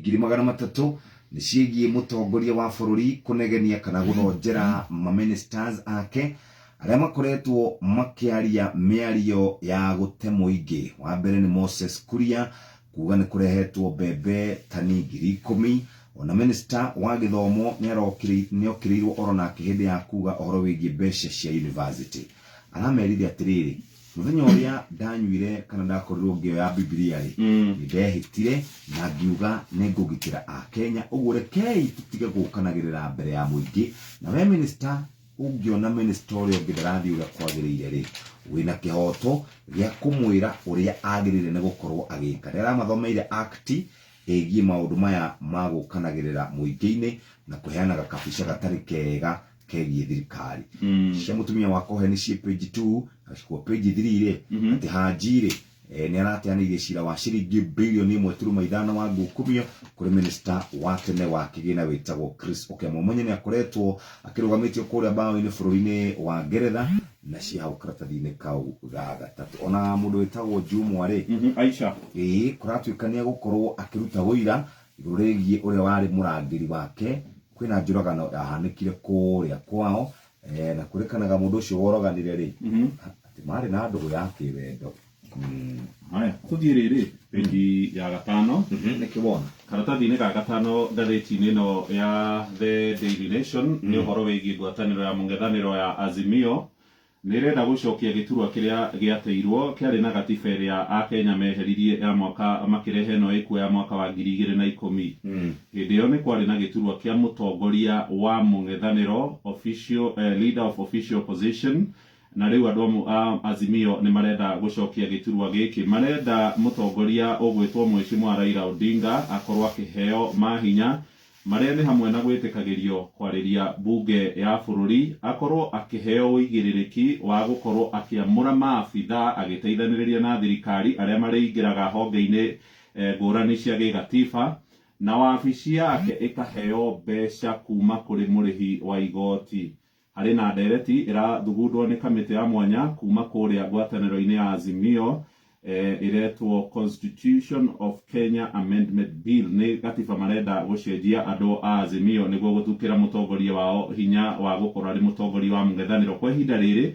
300,000 nĩ ciĩgiĩ mũtongoria wa bũrũri kũnegenia kana gũthonjera maministers ake arĩa makoretwo makĩaria mĩario ya gũte mũingĩ. Wa mbere nĩ Moses Kuria kuga nĩ kũrehetwo mbembe tani 10,000. Ona minister wa gĩthomo nĩokĩrĩirwo oro nake hĩndĩ ya kuga ũhoro wĩgiĩ mbeca cia university. Aramerire atĩrĩrĩ, mũthenya ũrĩa ndanyuire kana ndakorirwo ngĩoya Bibilia rĩ, nĩ ndehĩtire na ngiuga nĩ ngũgitĩra Akenya. Ũguo rekei tũtige gũkanagĩrĩra mbere ya mũingĩ. Na we minister, ũngĩona minister ũrĩa ũngĩ ndarathiĩ ũrĩa kwagĩrĩire rĩ, wĩna kĩhoto gĩa kũmwĩra ũrĩa agĩrĩire nĩ gũkorwo agĩka. Nĩ aramathomeire act ĩgiĩ maũndũ maya ma gũkanagĩrĩra mũingĩ-inĩ na kũheanaga kabica gatarĩ kega kegiĩ thirikari. Cia mũtumia wa Kohe nĩ ciĩ page 2 na kuo page 3 rĩ, atĩ Haji rĩ, nĩ arateanĩirie cira wa ciringi bilioni 1.5 wa ngukumio kũrĩ minister wa tene wa kĩgĩna wĩtagwo Chris Okemo. Mwenye nĩ akoretwo akĩrũgamĩtio kũrĩa mbaũ-inĩ bũrũri-inĩ wa Ngeretha na ciĩ hau karatathi-inĩ kau ga gatatũ. Ona mũndũ wĩtagwo Jumwa rĩ, Aisha. Ĩĩ, kũratuĩka nĩ egũkorwo akĩruta ũira igũrũ rĩgiĩ ũrĩa warĩ mũrangĩri wake. Kwĩna njũragano yahanĩkire kũrĩa kwao, na kwĩrĩkanaga mũndũ ũcio woroganire rĩ, atĩ marĩ na ndũgũ ya kĩwendo. Haya, tũthiĩ rĩrĩ peji ya gatano. Nĩkĩ wona? Karatathi-inĩ ga gatano ngathĩti-inĩ ĩno ya The Daily Nation nĩ ũhoro wĩgiĩ ngwatanĩro ya mũng'ethanĩro ya Azimio nĩ ĩrenda gũcokia gĩturwa kĩrĩa gĩateirwo kĩarĩ na gatiba ĩrĩa Akenya meheririe ya mwaka makĩrehe ĩno ĩkuo ya mwaka wa 2010. Hĩndĩ ĩyo nĩ kwarĩ na gĩturwa kĩa mũtongoria wa mũng'ethanĩro, official, leader of official opposition, na rĩu andũ amwe a Azimio nĩ marenda gũcokia gĩturwa gĩkĩ. Marenda mũtongoria ũgwĩtwo Mheshimiwa Raila Odinga akorwo akĩheo mahinya marĩa nĩ hamwe na gwĩtĩkagĩrio kwarĩria mbunge ya bũrũri, akorwo akĩheo ũigĩrĩrĩki wa gũkorwo akĩamũra maabithaa agĩteithanĩrĩria na thirikari arĩa marĩingĩraga honge-inĩ ngũrani cia gĩgatiba, na wabici yake ĩkaheo mbeca kuma kũrĩ mũrĩhi wa igoti. Harĩ na ndereti ĩrathugundwo nĩ kamĩtĩ ya mwanya kuma kũrĩa ngwatanĩro-inĩ ya Azimio ĩretwo Constitution of Kenya Amendment Bill. Nĩ gatiba marenda gũcenjia andũ a Azimio nĩguo gũthukĩra mũtongoria wao hinya wa gũkorwo arĩ mũtongoria wa mũng'ethanĩro. Kwa ihinda rĩrĩ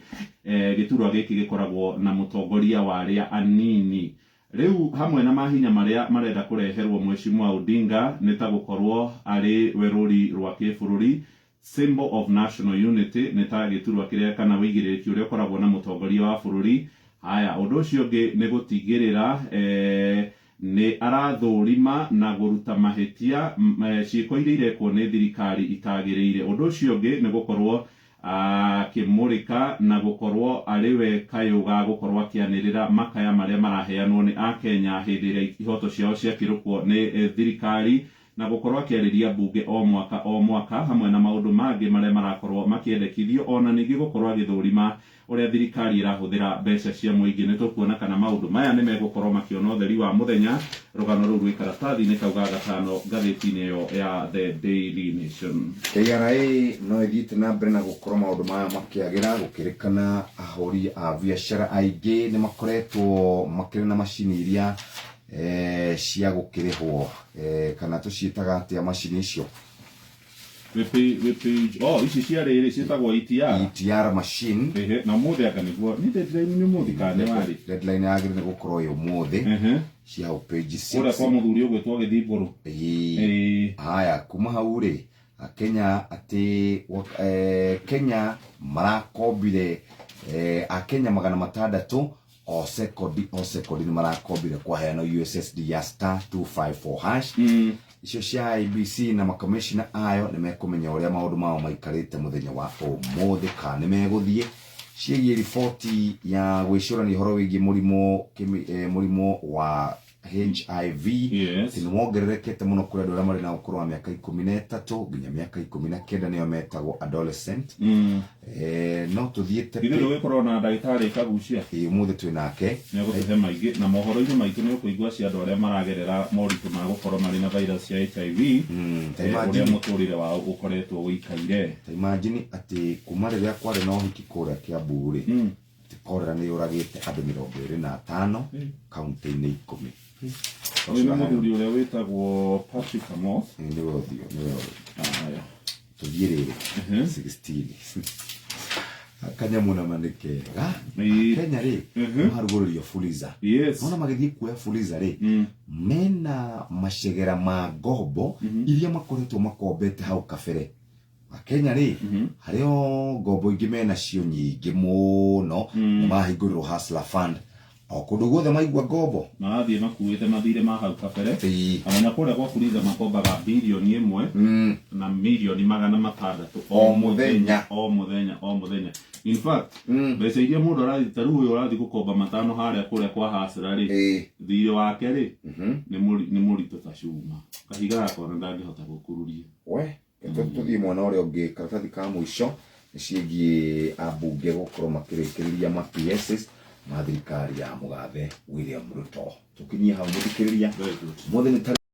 gĩturwa gĩkĩ gĩkoragwo na mũtongoria wa arĩa anini. Rĩu hamwe na mahinya marĩa marenda kũreherwo Mheshimiwa Odinga nĩ ta gũkorwo arĩ we rũri rwa kĩbũrũri, symbol of national unity, nĩ ta gĩturwa kĩrĩa kana ũigĩrĩrĩki ũrĩa ũkoragwo na mũtongoria wa bũrũri. Haya, ũndũ ũcio ũngĩ nĩ gũtigĩrĩra nĩ arathũrima na gũruta mahĩtia ciĩko iria irekwo nĩ thirikari itagĩrĩire. Ũndũ ũcio ũngĩ nĩ gũkorwo akĩmũrĩka na gũkorwo arĩ we kayũ ga gũkorwo akĩanĩrĩra makaya marĩa maraheanwo nĩ Akenya hĩndĩ ĩrĩa ihoto ciao ciakĩrũkwo nĩ thirikari, na gũkorwo akĩarĩria mbunge o mwaka o mwaka hamwe na maũndũ mangĩ marĩa marakorwo makĩendekithio, o na ningĩ gũkorwo agĩthũrima ũrĩa thirikari ĩrahũthĩra mbeca cia mũingĩ. Nĩ tũkuona kana maũndũ maya nĩ megũkorwo makĩona ũtheri wa mũthenya. Rũgano rũu rwĩ karatathi-inĩ kau ga gatano ngathĩti-inĩ ĩyo ya The Daily Nation. KRA no ĩthiĩte na mbere na gũkorwo maũndũ mayo makĩagĩra, gũkĩrĩkana ahũri a biacara aingĩ nĩ makoretwo makĩrĩ na macini iria cia gũkĩrĩhwo, kana tũciĩtaga atĩa macini icio? Wĩ page, oh, ici cia rĩrĩ ciĩtagwo ETR. ETR machine. Ehe, na ũmũthĩ anga nĩguo nĩ deadline nĩ ũmũthĩ kana nĩ warĩ? Deadline yagĩrĩire nĩ gũkorwo ĩ ũmũthĩ. Cia hau page 6. Kũrĩa kwa mũthuri ũgwĩtwo Gĩthimbũrũ. Ĩĩ. Haya, kuma hau rĩ, Kenya atĩ Kenya marakombire, Akenya 600 o sekondi o sekondi nĩ marakombire kwaheanwo USSD ya star 254 hash. Icio cia IEBC na makomishina ayo nĩ mekũmenya ũrĩa maũndũ mao maikarĩte mũthenya wa ũmũthĩ kana nĩ megũthiĩ. Ciĩgiĩ riboti ya gwĩcũrania ũhoro wĩgiĩ mũrimũ wa HIV, atĩ nĩ wongererekete mũno kũrĩ andũ arĩa marĩ na ũkũrũ wa mĩaka 13 nginya mĩaka 19, nĩo metagwo adolescent. No tũthiĩte Ithuĩ tũgĩkorwo na ndagĩtarĩ Kagucia. Ĩĩ, ũmũthĩ twĩ nake. Nĩ egũtũhe maingĩ na mohoro-inĩ maitũ nĩ ũkũigua cia andũ arĩa maragerera moritũ ma gũkorwo marĩ na virus ya HIV, Ta ũrĩa imagine. mũtũrĩre wao ũkoretwo ũikaire. Ta imagine atĩ kuma rĩrĩa kwarĩ na ũhiki kũrĩa Kiambu rĩ, atĩ cholera nĩ yũragĩte andũ 25 kaunti-inĩ 10. Ũyũ nĩ mũthuri ũrĩa wĩtagwo Patrick Amoth. Nĩwe ũthiũ, nĩwe ũyũ. Aya. Tũthiĩ rĩrĩ 16 kanyamũ nama nĩ kega. Kenya rĩ, marugũrĩrio Fuliza. Nona magĩthiĩ kuoya Fuliza rĩ, mena macegera ma ngombo iria makoretwo makombete hau kabere. Akenya rĩ, harĩ o ngombo ingĩ menacio nyingĩ mũno, nĩ mahingũrĩrwo Hustler Fund o kũndũ guothe maigua ngombo. Marathiĩ makuĩte mathirĩ ma hau kabere. Amenya kũrĩa gwa Fuliza makombaga 1 billion na mirioni 600. O mũthenya. O mũthenya, o mũthenya. In fact, mbeca iria mũndũ arathiĩ, ta rĩu ũyũ ũrathiĩ gũkomba matano harĩa kũrĩa kwa Hustler rĩ, thirĩ wake rĩ, nĩ mũritũ ta cuma kahiga gakona ndangĩhota gũkururia. We reke tũthiĩ mwena ũrĩa ũngĩ. Karatathi ka mũico nĩ ciĩgiĩ ambunge gũkorwo makĩrĩkĩrĩria ma PSs ma thirikari ya mũgathe William Ruto. Tũkinyie hau, mũthikĩrĩria. Very good. Mũthĩ nĩ tarĩki